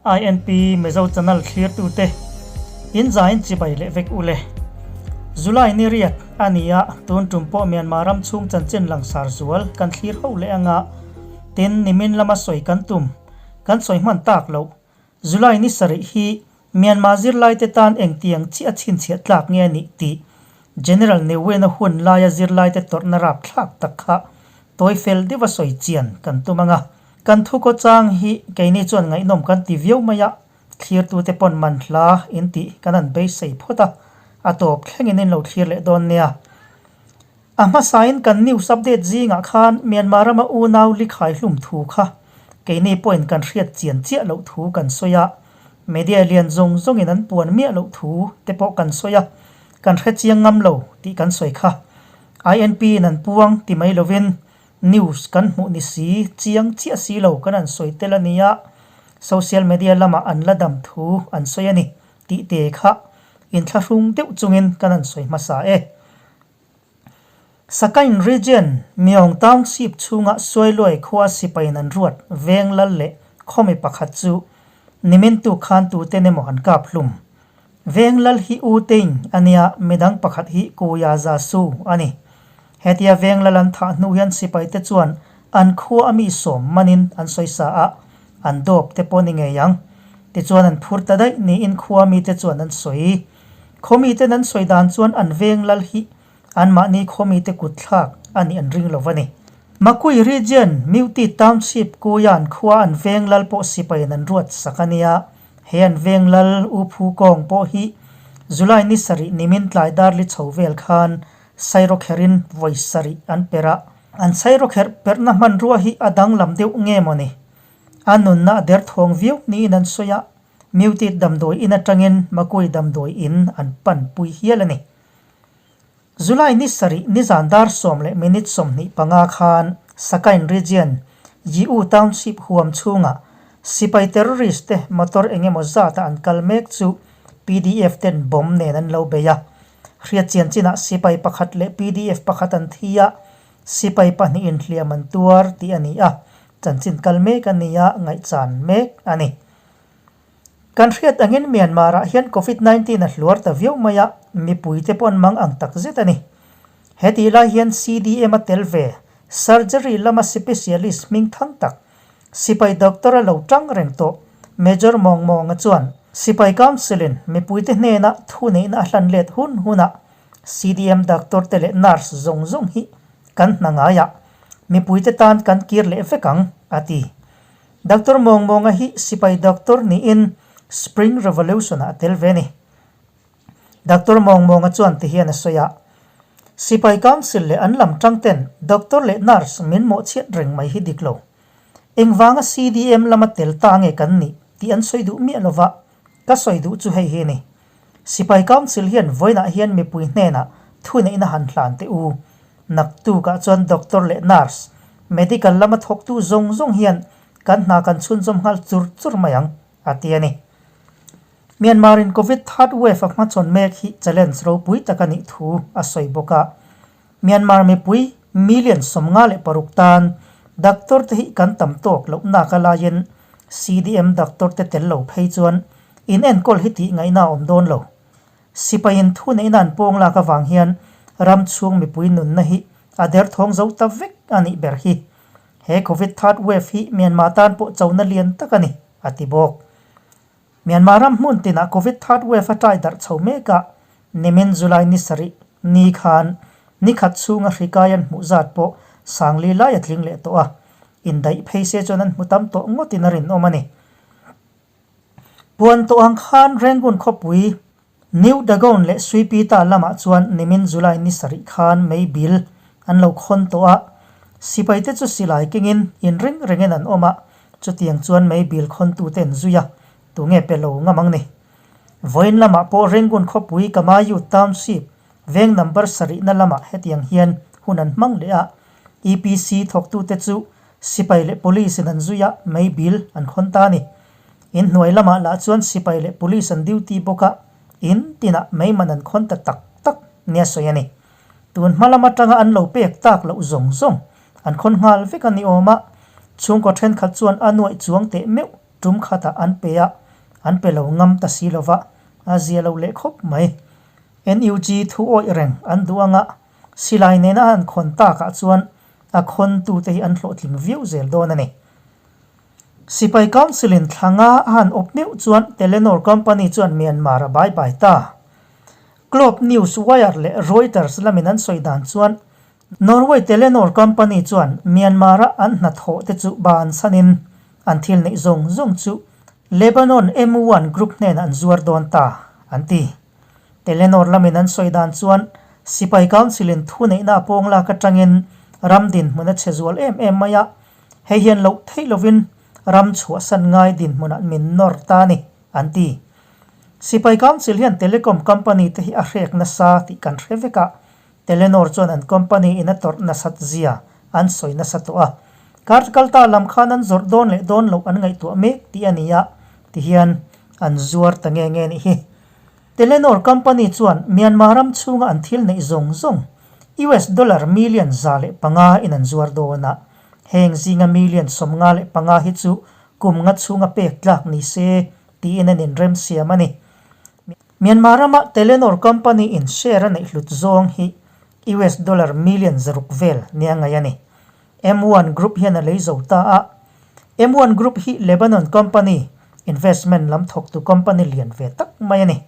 INP Mizo Channel thlirtute in zain chibai leh vek ule. July ni riat a ni a, tun tum pawh Myanmar ram chhung chanchin langsar zual kan thlir ho leh anga tin nimin lama sawi kan tum kan sawi hman tak loh. July ni sarih hi Myanmar zirlaite tan engtiang chiah a chhinchhiah tlak nge a nih tih General Ne Win-a hun laia zirlaite tawrhna rapthlak tak kha tawi fel deuha sawi chian kan tum ang a. Kan thu kaw chang hi keini chuan ngaihnawm kan ti viau mai a, thlirtute pawn man hla in tih kan han beisei phawt a, a tawp thlengin in lo thlir leh dawn nia. A hmasain kan news update zingah khan Myanmar rama unau likhai hlum thu kha keini pawhin kan hriat chian chiah loh thu kan sawi a, media lian zawng zawngin an puan miah loh thu te pawh kan sawi a, kan hre chiang ngam lo tih kan sawi kha. INP in an puang ti mai lovin news kan hmuh ni si chiang chiah si lo kan han sawi tel a nia, social media lamah an la dam thu an sawi a ni tih te kha inthlahrung deuh chungin kan han sawi hmasa e. Sakain Region, Myaung Township chhunga Suailuai khua sipaiin an ruat veng lal leh khawmi pakhat chu nimin tuk khan tuten emaw an kap hlum. Veng lal hi U Tein a nia, midang pakhat hi Ku Ya Za Su a ni. Hetia veng lal an thah hnu hian sipaite chuan an khua a mi sawm manin an sawi sa a, an dawp te pawh ni ngei ang. Tichuan an phur ta daih niin khua mite chuan an sawi. Khawmiten an sawi dan chuan an veng lal hi anmahni khawmite kutthlak a nih an ring lo a ni. Makui Region, Mewti Township, Kuyan khua an veng lal pawh sipaiin an ruat sak a nia. He an veng lal U Phu Kawng pawh hi July ni sarih nimin tlai darli chho vel khan sairawkherin vawi sarih an perh a. An sairawkherh perhna hmanrua hi a danglam deuh nge mawni? A nunna a derthawng viau niin an sawi a. Muted damdawi in atangin Makui damdawi in an pan pui hial a ni. July ni sarih nizan dar sawm leh minute 25 khan Sakain Region, Yiu Township huam chhungah sipai terrorist te motor engemaw zata an kal mek chu PDF ten bomb nen an lo bei a. Hriatchian chinah sipai pakhat leh PDF pakhat an thi a, sipai pahnihin hliam an tuar tih a ni a, chanchin kal mek a ni a, ngaihchan mek a ni. Kan hriat angin Myanmar ah hian Covid 19 a hluar ta viau mai a, mipui te pawh an mang ang tak zet a ni. He tih lai hian CDM a tel ve, surgery lama specialist hming thang tak, sipai doctor a lo tang reng tawh Major Mawng Mawnga chuan Sipai Council in mipui te hnena thuneihna a hlan let hun hunah CDM doctor te leh nurse zawng zawng hi kan hna ngai a, mipui te tan kan kir leh vek ang, a ti. Doctor Mawng Mawnga hi sipai doctor niin Spring Revolution ah a tel ve a ni. Doctor Mawng Mawnga chuan ti hian a sawi a, Sipai Council leh an lam tang ten doctor leh nurse min mawhchhiat reng mai hi dik lo. Engvanga CDM lama tel ta nge kan nih tih an sawi duh miah lova, ka sawi duh chu hei hi a ni. Sipai Council hian vawiinah hian mipui hnenah thuneihna han hlan teh u. Naktukah chuan doctor leh nurse, medical lama thawktu zawng zawng hian kan hna kan chhunzawm nghal chur chur mai ang, a ti a ni. Myanmar in Covid third wave a hmachhawn mek hi challenge ropui tak a nih thu a sawi bawk a. Myanmar mipui million 56 tan doctor te hi kan tam tawk loh nak a laiin CDM doctor te tel lo phei chuan in enkawl hi tih ngaihna a awm dawn lo. Sipaiin thu neihna an pawng lak avang hian ram chhung mipui nunna hi a derthawng zo ta vek a nih ber hi. He Covid third wave hi Myanmar tan pawh chona lian tak a ni, a ti bawk. Myanmar ram hmun tinah Covid third wave a ṭai darh chho mek a, nimin July ni sarih ni khan ni khat chhunga hri kai an hmuh zat pawh sangli lai a tling leh tawh a, indaih phei se chuan an hmu tam tawh ngawtin a rinawm a ni. Puan tawh ang khan Rangoon khawpui New Dagon leh Suipita lamah chuan nimin July ni sarih khan mei bil an lo khawn tawh a, sipaite chu silai kengin inring rengin an awm a, chutiang chuan mei bil khawntute an zui a, tunge pe lo ngam ang ni. Vawiin lamah pawh Rangoon khawpui Kamayu Township veng number sarihna lamah hetiang hian hun an hmang leh a, EPC thawktute chu Sipai leh Police in an zui a, mei bil an khawn ta a ni. In hnuai lamah lah chuan sipai leh Police an duty bawk a, in tinah mei man an khawn ta tak tak nia sawi a ni. Tun hma lam atanga an lo pek tak loh zawng zawng an khawn nghal vek a ni awm a, chhungkaw thenkhat chuan a nuaih chuang teh meuh Tum khatah an pe a, an pe lo ngam ta si lova, a zia lo leh khawp mai. NUG thu awih reng an duh anga silai nena an khawn takah chuan a khawntute hi an hlawhtling viau zel dawn a ni. Sipai Council-in thla nga a han awp meuh chuan Telenor company chuan Myanmar a bai bai ta. Globe News Wire leh Reuters lamin an sawi dan chuan Norway Telenor company chuan Myanmar-a an hnathawh te chu bansanin an thil neih zawng zawng chu Lebanon M one Group hnenah an zuar dawn ta, an ti. Telenor lamin an sawi dan chuan Sipai Council-in thuneihna a pawng lak atangin ram dinhmun a chhe zual em em mai a, hei hian loh theih lovin ram chhuahsan ngai dinhmunah min nawr ta a ni, an ti. Sipai Council hian telecom company te hi a hrek nasa tih kan hre vek a, Telenor chuan an company in a tawrh nasat zia an sawi nasa tawh a, kar kalta lam khan an zawrh dawn leh dawn loh an ngaihtuah mek tih a ni a, tihian an zuar ta nge nge nih hi. Telenor company chuan Myanmar ram chhunga an thil neih zawng zawng US dollar million 105 in an zuar dawn a, heng zinga million 95 hi chu kum nga chhunga pek tlak ni se tiin an inremsiam a ni. Myanmar rama Telenor company in share a neih hlut zawng hi US dollar million 600 vel nia ngaih a ni. M one Group hian a lei zo ta a. M one Group hi Lebanon company, investment lam thawktu company lian ve tak mai a ni.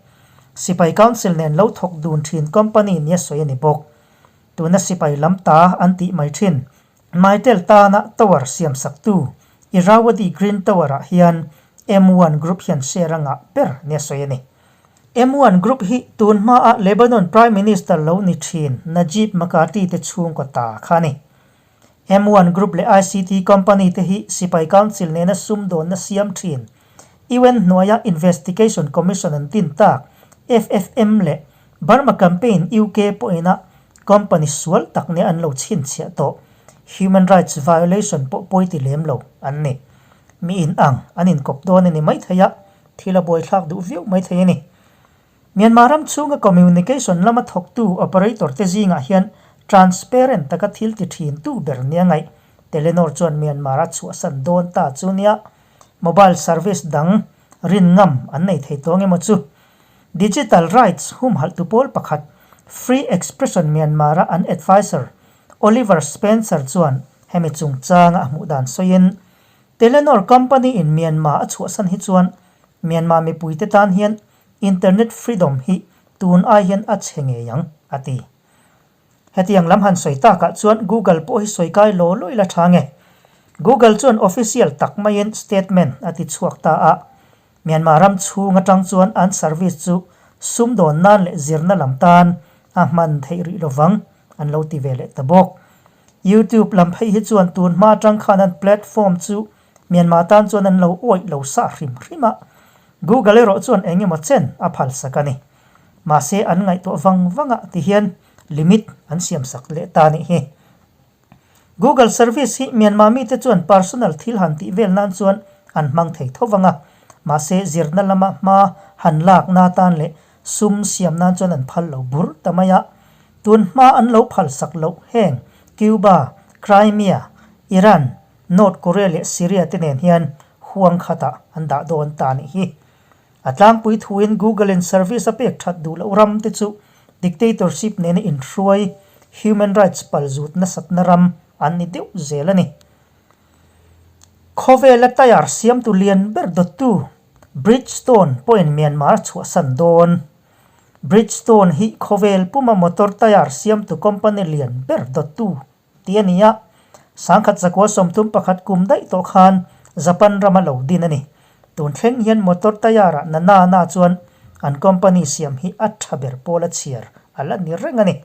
Sipai Council nen lo thawk dun thin company nia sawi a ni bawk. Tuna sipai lam ta an tih mai thin. Mytel tana tower siam saktu Irrawaddy Green Tower-ah hian M one Group hian share a ngah ber nia sawi a ni. M one Group hi tun hmaa Lebanon Prime Minister lo ni thin Najib Mikati te chhungkaw ta kha a ni. M one Group leh ICT company te hi sipai council nena sumdawnna siam thin UN hnuaia Investigation Commission an din tak FFM leh Burma Campaign UK pawhina company sual tak nia an lo chhinchhiah tawh human rights violation pawh pawi ti lem lo an ni. Mi in ang an inkawp dawn a ni maithei a, thil a buaithlak duh viau maithei a ni. Myanmar ram chhunga communication lama thawktu operator te zingah hian transparent taka thil ti thin tu ber nia ngaih Telenor chuan Myanmar a chhuahsan dawn ta chu nia mobile service dang rin ngam an nei thei tawng emaw chu. Digital rights humhalhtu pawl pakhat Free Expression Myanmar-a an adviser Oliver Spencer chuan hemi chungchanga a hmuh dan sawiin, Telenor company in Myanmar a chhuahsan hi chuan Myanmar mipuite tan hian internet freedom hi tun ai hian a chhe ngei ang, a ti. Hetiang lam han sawi takah chuan Google pawh hi sawi kai law law ila tha nge. Google chuan official tak maiin statement a ti chhuak ta a, Myanmar ram chhung atang chuan an service chu sumdawn nan leh zirna lam tan a hman theih rih lovang an lo ti ve leh ta bawk. YouTube lam phei hi chuan tun hma atang khan an platform chu Myanmar tan chuan an lo awih lo sah hrim hrim a, Google erawh chuan eng emaw chen a phalsak a ni. Mahse an ngaihtuah vang vang a ti hian limit an siam sak leh ta nih hi. Google service hi Myanmar mite chuan personal thil han tih vel nan chuan an hmang thei tho vang a, mahse zirna lama hma han lak na tan leh sum siam nan chuan an phal lo bur ta mai a. Tun hma an lo phal sak loh heng Cuba, Crimea, Iran, North Korea leh Syria te nen hian huang khatah an dah dawn ta nih hi. A tlangpui thuin Google-in service a pek that duh loh ram te chu dictatorship nena inhruai, human rights palzut nasatna ram an ni deuh zel a ni. Khawvela tyre siamtu lian ber dawttu Bridgestone pawhin Myanmar a chhuahsan dawn. Bridgestone hi khawvel puma motor tyre siamtu company lian ber dawttu tih a ni a, sangkhat zakua 31 kum daih tawh khan Japan rama lo din a ni. Tun thleng hian motor tyre ah na na na chuan an company siam hi a tha ber pawl a chhiar a la ni reng a ni.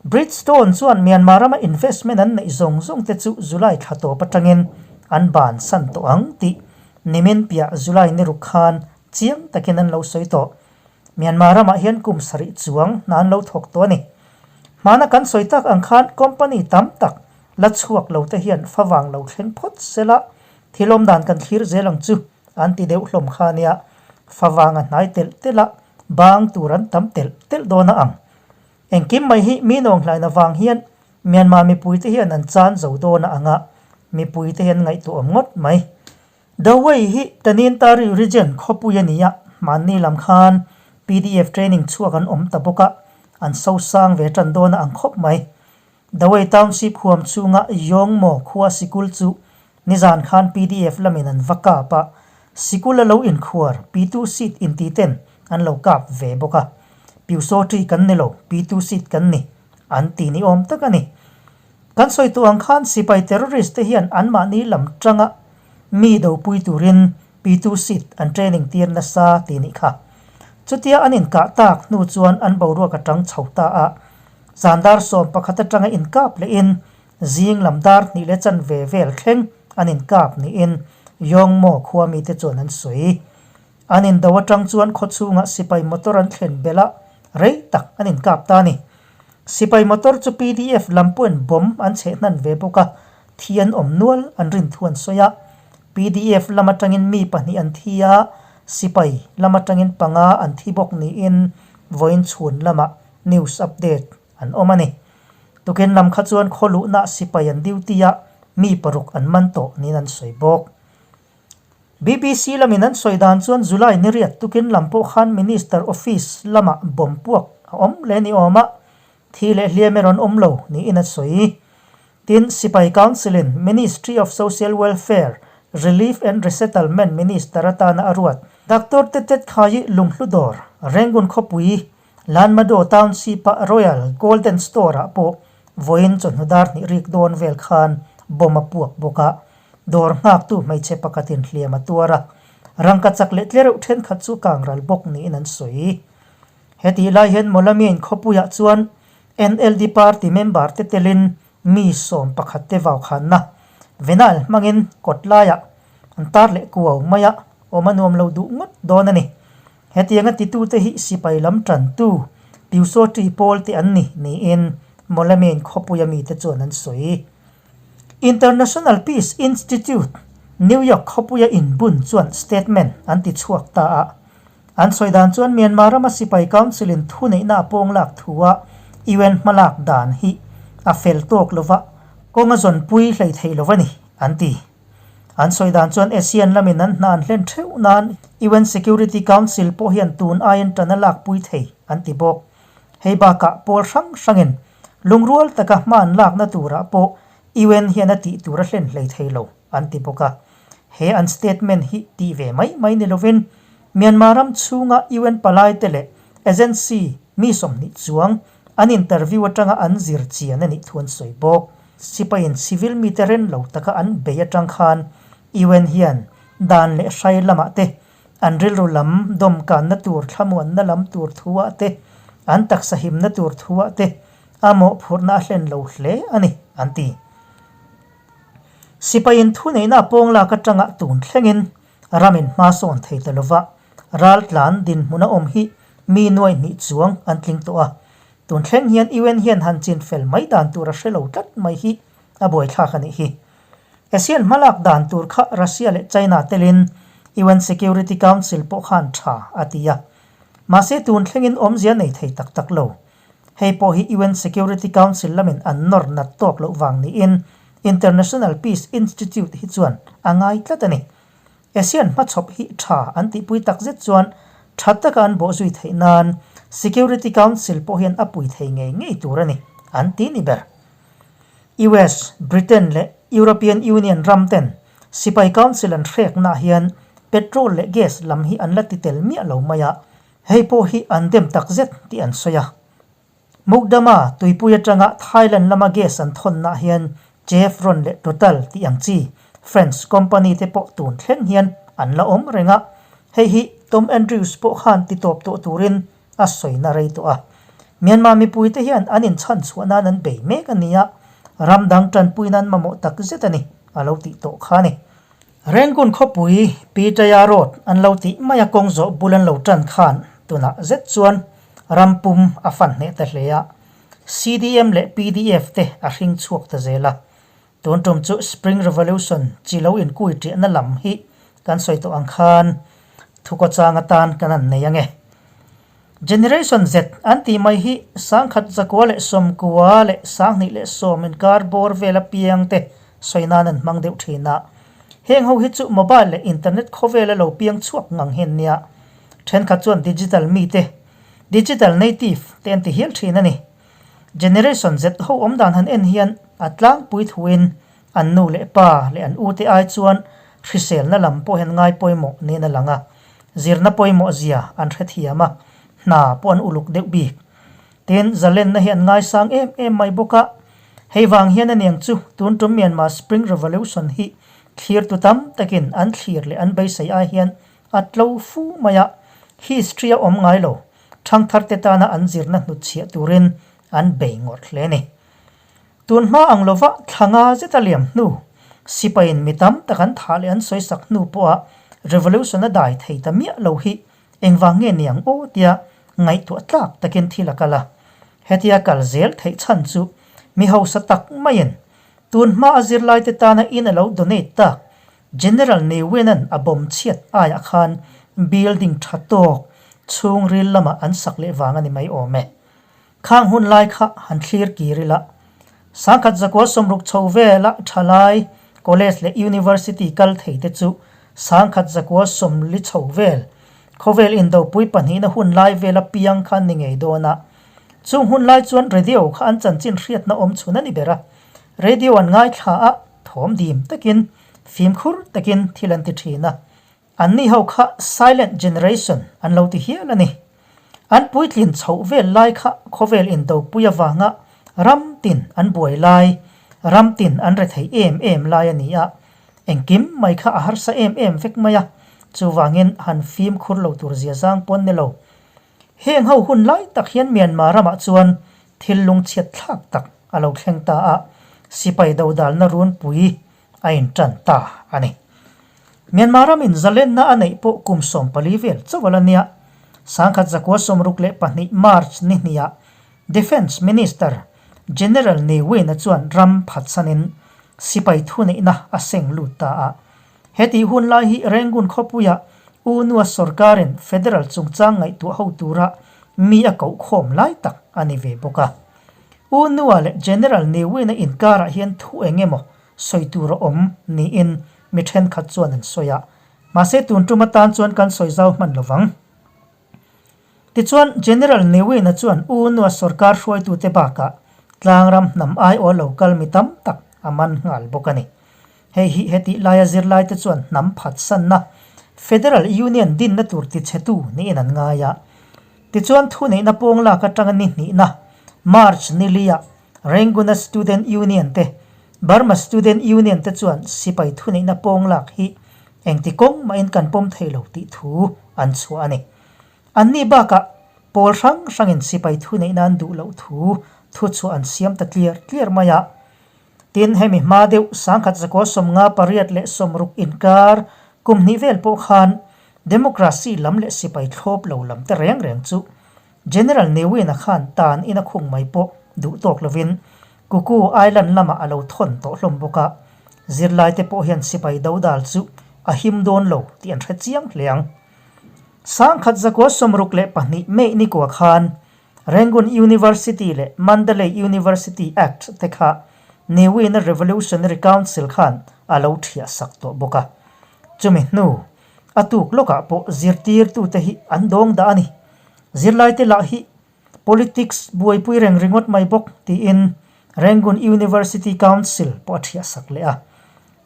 Bridgestone chuan Myanmar rama investment an neih zawng zawng te chu July thla tawp atangin an bansan tawh ang tih nimin piah July ni ruk khan chiang takin an lo sawi tawh. Myanmar ramah hian kum sarih chuang hna an lo thawk tawh a ni. Hmana kan sawi tak ang khan company tam tak la chhuak lo te hian favang lo thleng phawt sela thil awm dan kan thlir zel ang chu an ti deuh hlawm kha nia. Favang a hnai telh telh a, bang tur an tam telh telh dawn a ang. Engkim mai hi mi nawnghlaina vang hian Myanmar mipuite hian an chan zo dawn a ang a, mipuite hian ngaihtuah awm ngawt mai. Dawei hi Tanintari Region khawpui a ni a, hmanni lam khan pdf training chhuak an awm ta bawk a, an sosang ve tan dawn a ang khawp mai. Dawei Township huam chhunga Yawngmaw khua sikul chu nizan khan pdf lamin an va kap a, sikul a lo inkhuar Pitu seat inti ten an lo kap ve bawk a. Piusawṭi kan ni lo, Pitu seat kan ni, an ti ni awm tak a ni. Kan sawi tawh ang khan sipai terrorist te hian anmahni lam tanga mi dopui turin Pitu seat an training tir nasa ti nih kha. Chutia an inkah tak hnu chuan an boruak a tang chho ta a, zan dar 11 atanga inkap lehin zing lam dar hnih leh chanve vel thleng an inkap niin Yawngmaw khua mite chuan an sawi. An indo atang chuan khawchhungah sipai motor an thlen belh a, rei tak an inkap ta a ni. Sipai motor chu pdf lam pawhin bomb an chheh hnan ve bawk a, thi an awm nual an rin thu an sawi a. Pdf lam atangin mi pahnih an thi a, sipai lam atangin panga an thi bawk niin vawiin chhun lamah news update an awm a ni. Tukin lam kha chuan khaw luhna sipai an duty a, mi paruk an man tawh niin an sawi bawk. Bbc lamin an sawi dan chuan July ni riat tukin lam pawh khan Minister office lamah bomb puak a awm leh ni awm a, thi leh hliam erawh an awm lo niin a sawi. Tin, Sipai Council-in Ministry of Social Welfare, Relief and Resettlement Minister atana a ruat Doctor Tetet Khayi Lunghlu Dawr, Rangoon khawpui, Lanmadaw Township-a Royal Golden Store-ah pawh vawiin chawhnu dar hnih rik dawn vel khan bomb a puak bawk a, dawr nghaktu hmeichhe pakhatin hliam a tuar a, rangka chak leh tlereuh thenkhat chu kangral bawk niin an sawi. Hetih lai hian Mawlamiain khawpuiah chuan NLD party member te telin mi 11 te vaukhanna vinyl hmangin kawt laiah an tar leh kuau mai a, awm a nuam lo duh ngawt dawn a ni. Hetianga titute hi sipai lam tantu Piusawṭi pawl te an ni niin Mawlamiain khawpuia mite chuan an sawi. International Peace Institute, New York khawpuia inbun chuan statement an ti chhuak ta a. An sawi dan chuan Myanmar rama sipai council-in thuneihna a pawng lak thua UN hmalak dan hi a fel tawk lova kawng a zawnpui hlei thei lo a ni, an ti. An sawi dan chuan ASEAN lamin an hna an hlen theuh nan UN Security Council pawh hian tun aiin tan a lakpui thei, an ti bawk. Hei bakah pawl hrang hrangin lungrual taka hma an lakna turah pawh UN hian a tih tur a hlen hlei thei lo, an ti bawk a. He an statement hi tih ve mai mai ni lovin Myanmar ram chhunga UN palaite leh agency mi 20 chuang an interview atanga an zir chian a nih thu an sawi bawk. Sipaiin civil mite ren lo taka an bei atang khan UN hian dan leh hrai lamah te, an rilru lam dawmkanna tur thlamuanna lam tur thuah te, an taksa himna tur thuah te a mawhphurhna a hlen lo hle a ni, an ti. Sipaiin thuneihna a pawng lak atanga tun thlengin ramin hma sawn thei ta lova, raltlan dinhmun a awm hi mi nuai hnih chuang an tling tawh a. Tun thleng hian UN hian han chin fel mai dan tur a hre lo tlat mai hi a buaithlak a nih hi. ASEAN hmalak dan tur kha Russia leh China telin UN Security Council pawh khan tha a ti a. Mahse tun thlengin awmzia nei thei tak tak lo. Hei pawh hi UN Security Council lamin an nawr nat tawk loh vang niin International Peace Institute hi chuan a ngai tlat a ni. ASEAN hmachhawp hi tha an tihpui takzet chuan tha taka an bawhzui theih nan Security Council pawh hian a pui thei ngei ngei tur a ni, an ti ni ber. US, Britain leh European Union ram ten sipai council an hreknaah hian petrol leh gas lam hi an la ti tel miah lo mai a, hei pawh hi an dem takzet tih an sawi a. Mukdama tuipui atanga Thailand lama gas an thawnnaah hian Chevron leh Total tih ang chi French company te pawh tun thleng hian an la awm reng a, hei hi Tom Andrews pawh khan ti tawp tawh turin a sawina rei tawh a. Myanmar mipuite hian an inchhan chhuah nan an bei mek a ni a, ram dang tanpui nan mamawh tak zet a ni, a lo tih tawh kha a ni. Rangoon khawpui Pitaya Road an lo tih mai a kawng zawh bul an lo tan khan tunah zet chuan ram pum a fan hneh ta hle a, CDM leh pdf te a hring chhuak ta zel a. Tun tum chu Spring Revolution chi lo inkui ṭiahna lam hi kan sawi tawh ang khan thukawchang atan kan han nei ange. Generation Z an tih mai hi 1990 leh 2010 inkar bawr vel apiang te sawi nan an hmang deuh thin a. Heng ho hi chu mobile leh internet khawvela lo piang chhuak ngang hian nia. Thenkhat chuan digital mite, digital native, te an ti hial thin a ni. Generation Z ho awm dan han en hian a tlangpui thuin an nu leh pa leh an ute ai chuan hriselna lam pawh hian ngai pawimawh niin a lang a, zirna pawimawh zia an hrethiam a, hna pawh an uluk deuh bik. Tin, zalenna hi an ngaisang em em mai bawk a, hei vang hian aniang chu tun tum Myanmar Spring Revolution hi thlirtu tam takin an thlir leh an beisei ai hian a tlo fu mai a, history a awm ngai lo, thangtharte tana an zirna hnutchhiah turin an bei ngawt hle a ni. Tun hma ang lova thla nga zet a liam hnu, sipaiin mi tam tak an thah leh an sawisak hnu pawha revolution a dai thei ta miah lo hi engvang nge ni ang aw tia ngaihtuah tlak takin thil a kal a. Hetia kal zel theih chhan chu mi hausa tak maiin tun hma a zirlaite tana in a lo donate tak General Ne Win-a'n a bawm chhiat aiah khan building tha tawk chhungril lamah an sak leh vang a ni mai awm e. Khang hun lai kha han thlir kir ila, sangkhat zakua sawmruk chho vela thalai college leh university kal thei te chu sangkhat zakua sawmli chho vel khawvel indopui pahnihna hun lai vela piang kha ni ngei dawn a. Chung hun lai chuan radio kha an chanchin hriatna awm chhun a ni ber a, radio an ngaithla a, thawm dim takin, fimkhur takin thil an ti thin a. Anni ho kha silent generation an lo ti hial a ni. An puitlin chhoh vel lai kha khawvel indopui avanga ram tin an buai lai, ram tin an rethei em em lai a ni a. Engkim mai kha a harsa em em vek mai a, chuvangin han fimkhur lo tur zia zang pawn ni lo. Heng ho hun lai tak hian Myanmar ramah chuan thil lungchhiat thlak tak a lo thleng ta a, sipai dodalna runpui a intan ta a ni. Myanmar ramin zalenna a neih pawh kum 14 vel chauh a la nia. Sangkhat zakua 62 March ni hniah Defence Minister General Ne Win-a chuan ram phatsanin sipai thuneihna a seng lut ta a. Hetih hun lai hi Rangoon khawpuia U Nua sorkarin federal chungchang ngaihtuah ho tura mi a koh khawm lai tak a ni ve bawk a. U Nua leh General Ne Win-a inkarah hian thu eng emaw sawi tur a awm niin mi thenkhat chuan an sawi a, mahse tun tum atan chuan kan sawi zau hman lo vang. Tichuan, General Ne Win-a chuan U Nua sorkar hruaitute bakah tlangram hnam aiawh lo kal mi tam tak a man nghal bawk a ni. Hei hi hetih laia zirlaite chuan hnam phatsanna, Federal Union dinna tur tichhetu niin an ngai a. Tichuan thuneihna pawng lak atanga ni hnihna, March ni lia Rangoon-a Student Union te, Burma Student Union te chuan sipai thuneihna pawng lak hi engti kawng mahin kan pawm thei lo tih thu an chhuah a ni. Anni bakah pawl hrang hrangin sipai thuneihna an duh loh thu thuchhuah an siam ta tliar tliar mai a. Tin, hemi hma deuh sangkhat zakua 58 leh 60 inkar kum hnih vel pawh khan Democracy lam leh sipai thlawp lo lam te reng reng chu General Ne Win-a khan tan in a khung mai pawh duh tawk lovin Kuku Island lamah a lo thawn tawh hlawm bawk a, zirlaite pawh hian sipai dodal chu a him dawn lo tih an hre chiang hle ang. Sangkhat zakua 62 May nikua khan Rangoon University leh Mandalay University Act te kha Ne Win-a Revolutionary Council khan a lo thiah sak tawh bawk a. Chumi hnu a tuk lawkah pawh zirtirtute hi an dawng dah a ni. Zirlaite lah hi politics buaipui reng ringawt mai bawk tiin Rangoon University Council pawh a thiah sak leh a.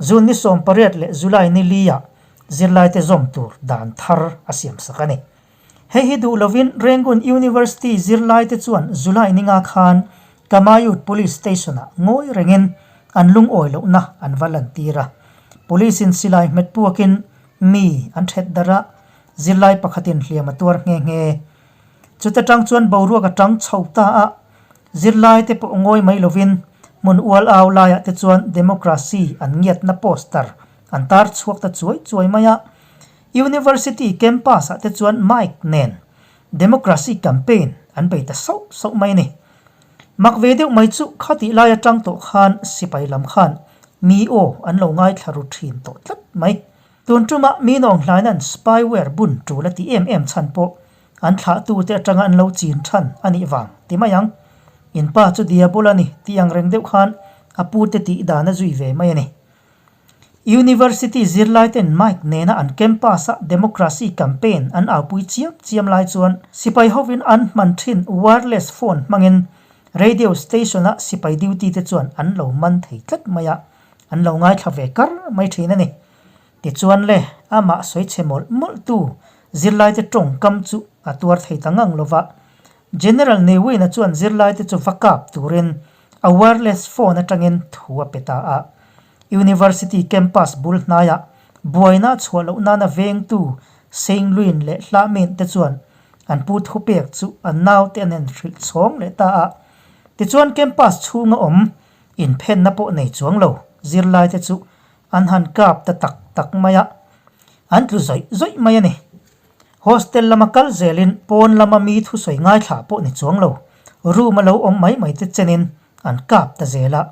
June ni 18 leh July ni li-ah zirlaite zawm tur dan thar a siam sak a ni. Hei hi duh lovin Rangoon University zirlaite chuan July ninga khan Kamayut Police Station-ah ngawi rengin an lungawi lohna an va lantir a. Police-in silai hmet puakin mi an thet darh a, zirlai pakhatin hliam a tuar nghe nghe. Chuta tang chuan boruak a tang chho ta a, zirlaite pawh ngawi mai lovin hmun ual au laiah te chuan democracy an ngiatna poster an tar chhuak ta chuai chuai mai a. University campus ah te chuan mic nen democracy campaign an bei ta sauh sauh mai a ni. Mak ve deuh mai chu khatih lai atang tawh khan sipai lam khan mi aw an lo ngaithla ru thin tawh tlat mai. Tun tumah mi nawng hlain an spyware bun tul a ti em em chhan pawh an thlahtute atanga an lo chin than a nih vang ti mai ang. In pa chu diabol a ni tih ang reng deuh khan a pute tih dan a zui ve mai a ni. University zirlaiten mic nena an campus-a democracy campaign an aupui chiam chiam lai chuan sipai hovin an hman thin wireless phone hmangin radio station-a sipai duty te chuan an lo man thei tlat mai a, an lo ngaithla ve kar mai thin a ni. Tichuan le, amah sawi chhe mawlh mawlhtu zirlaite tawngkam chu a tuar thei ta ngang lova, General Ne Win-a chuan zirlaite chu va kap turin a wireless phone atangin thu a pe ta a. University campus bul hnaiah buaina a chhuah loh nana vengtu Sengluin leh Hlahmin te chuan an pu thupek chu an naute an inhrilh chhawng leh ta a. Tichuan campus chhunga awm inphenna pawh nei chuang lo zirlaite chu an han kap ta tak tak mai a, an tlu zawih zawih mai a ni. Hostel lama kal zelin pawn lama mi thusawi ngaithla pawh ni chuang lo, room a lo awm mai mai te chenin an kap ta zel a.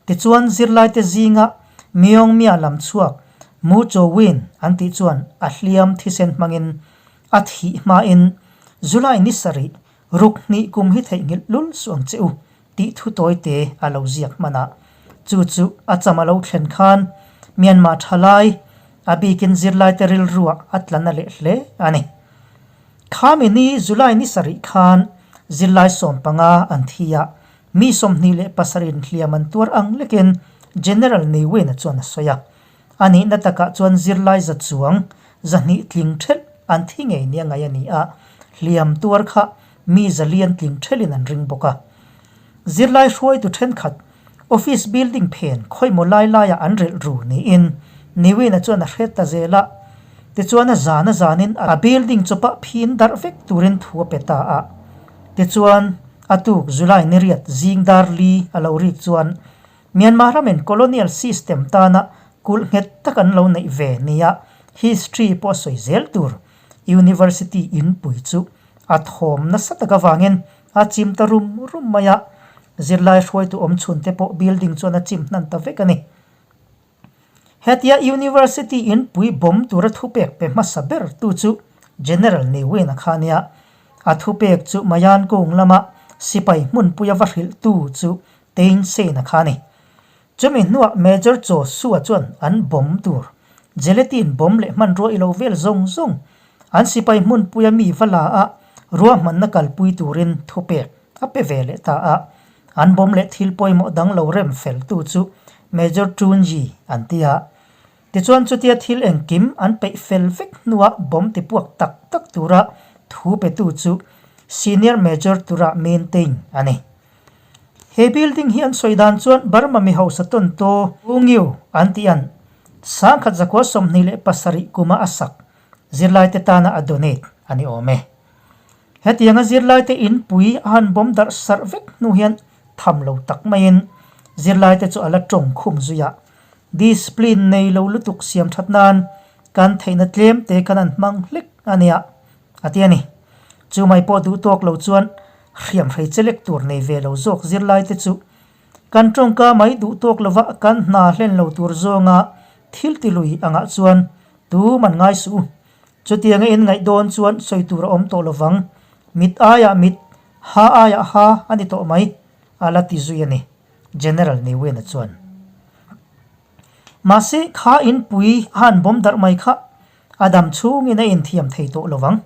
Tichuan zirlaite zinga Myongmya lam chhuak Mu Cho Win an tih chuan a hliam thisen hmangin a thih hmain July ni sarih ruk hnih kum hi theihnghilh lul suh ang che u tih thu tawite a lo ziak hman a. Chu chu a cham a lo thlen khan Myanmar thalai a bikin zirlaite rilruah a tla na leh hle a ni. Khami ni July ni sarih khan zirlai 15 an thi a, mi 27 in hliam an tuar ang lekin General Ne Win-a chuan a sawi a. A nihna takah chuan zirlai za chuang 200 tling thelh an thi ngei nia ngaih a ni a, hliam tuar kha mi zalian tling thelhin an ring bawk a. Zirlai hruaitu thenkhat office building phen khawimaw lai laiah an relh ru niin Niwin-a chuan a hret ta zel a. Tichuan a zan a zanin a building chawpah phin darh vek turin thu a pe ta a. Tichuan a tuk July niriat zing dar li a lo rik chuan Myanmar ramin colonial system tana kulh nghet tak an lo neih ve nia history pawh a sawi zel tur University inpui chu a thawm nasa tak avangin a chim ta rum rum mai a, zirlai hruaitu awm chhun te pawh building chuan a chim hnan ta vek a ni. Hetia University inpui bawm tura thupek pe hmasa ber tu chu General Ne Win-a kha a nia. A thupek chu Mayan Kung lama sipai hmunpuia va hrilh tu chu Thein Sein-a kha a ni. Chumi hnuah Major Chaw Sua chuan an bawm tur Gelatin bawm leh hmanrua ilo vel zawng zawng an sipai hmunpuia mi va la a ruahmanna kalpui turin thupek a pe ve leh ta a. An bawm leh thil pawimawh dang lo rem fel tu chu Major Tunji an ti a. Tichuan chutia thil engkim an peih fel vek hnuah bawm tipuak tak tak tura thu petu chu Senior Major tura Maintain a ni. He building hi an sawi dan chuan Burma mi hausa tawn taw U Ngiu an tih an 1927 kuma a sak zirlaite tana a donate a ni awm e. Hetianga zirlaite inpui a han bawm darh sarh vek hnu hian tham lo tak maiin zirlaite chu a la tawng khum zui a. Discipline nei lo lutuk siam that nan kan theihna tlem te kan han hmang hlek a nia a ti a ni. Chu mai pawh duh tawk lo chuan hriam hrei che lek tur nei ve lo zawk zirlai te chu kan tawngka mai duh tawk lova kan hna hlen lo tur zawnga thil ti lui angah chuan tu man ngai suh u. Chutianga in ngaih dawn chuan sawi tur a awm tawh lovang. Mit aiah mit, ha aiah ha a ni tawh mai, a la ti zui a ni, General Ne Win-a chuan. Mahse, kha inpui a han bawm darh mai kha A dam chhungin a inthiam thei tawh lo vang.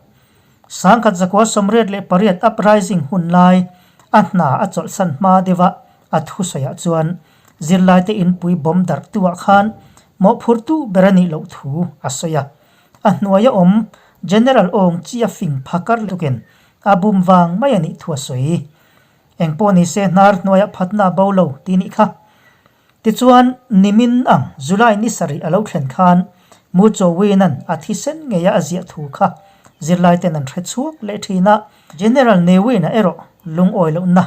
1988 uprising hun lai a hna a chawlhsan hma deuha a thusawiah chuan zirlaite inpui bawm darhtuah khan mawhphurtu ber a nih loh thu a sawi a. A hnuaia awm General Aung Chi a fing phakar lutukin a bum vang mai a nih thu a sawi. Engpawh nise hnar hnuaiah phatna a bo lo tih nih kha. Tichuan, nimin ang July ni sarih a lo thlen khan Mu Chowin-a'n a thisen ngeia a ziah thu kha zirlaiten an hre chhuak leh thin a, General Ne Win-a erawh lungawi lohna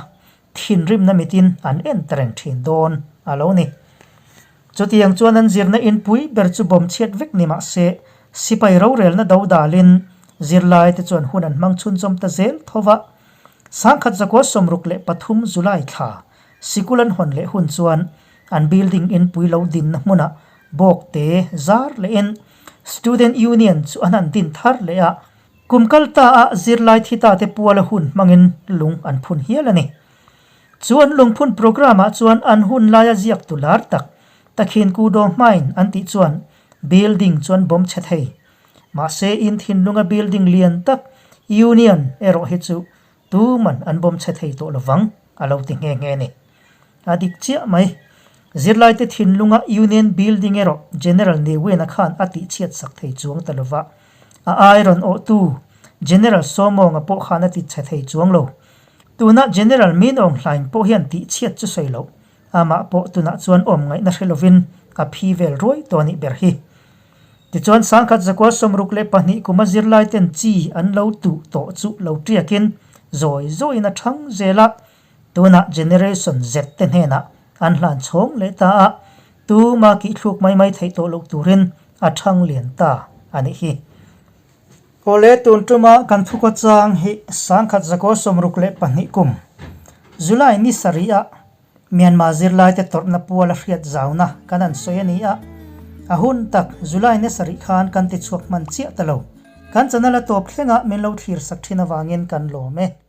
thinrimna mitin an en ta reng thin dawn a lo ni. Chutiang chuan an zirna inpui ber chu bawm chhiat vek ni mah se, sipai rorelna do dalin zirlaite chuan hun an hmang chhunzawm ta zel tho va. 1963 July thla Sikul an hawn leh hun chuan an building inpui lo dinna hmunah bawk te zar lehin Student Union chu an han din thar leh a, kum kal ta a zirlai thi ta te puala hun hmangin lung an phun hial a ni. Chu an lungphun programme ah chuan an hun laia ziak tu lar tak Takhin ku daw hmain an tih chuan building chu an bawm chhe thei. Mahse in thinlunga building lian tak Union erawh hi chu tuman an bawm chhe thei tawh lovang a lo ti nghe nghe a ni. A dik chiah mai. Zirlaite thinlunga Union building erawh General Ne Win-a khan a tihchhiat sak thei chuang ta lova. A ai rawn awhtu General Sawmawnga pawh khan a ti chhe thei chuang lo. Tuna General Min Aung Hlaing pawh hian tihchhiat chu sawi loh. Amah pawh tunah chuan awm ngaihna hre lovin a phi vel ruai tawh a nih ber hi. Tichuan sangkhat zakua 62 kuma zirlai ten chi an lo tuh tawh chu lo tiakin zawi zawiin a thang zel a, tunah Generation Z te hnenah an hlan chhawng leh ta a, tuma kihthluk mai mai theih tawh loh turin a thang lian ta a nih hi. Awle tun tuma kan thukaw chang hi sangkhat zakaw 62 kum July ni sarih ah Myanmar zirlaite tawrhna pual a hriat zauna kan an sawi a ni a, a hun tak July ni sarih khan kan ti chhuak hman chiah ta lo. Kan channel a tawp thlengah min lo thlir sak thin avangin kan lawm e.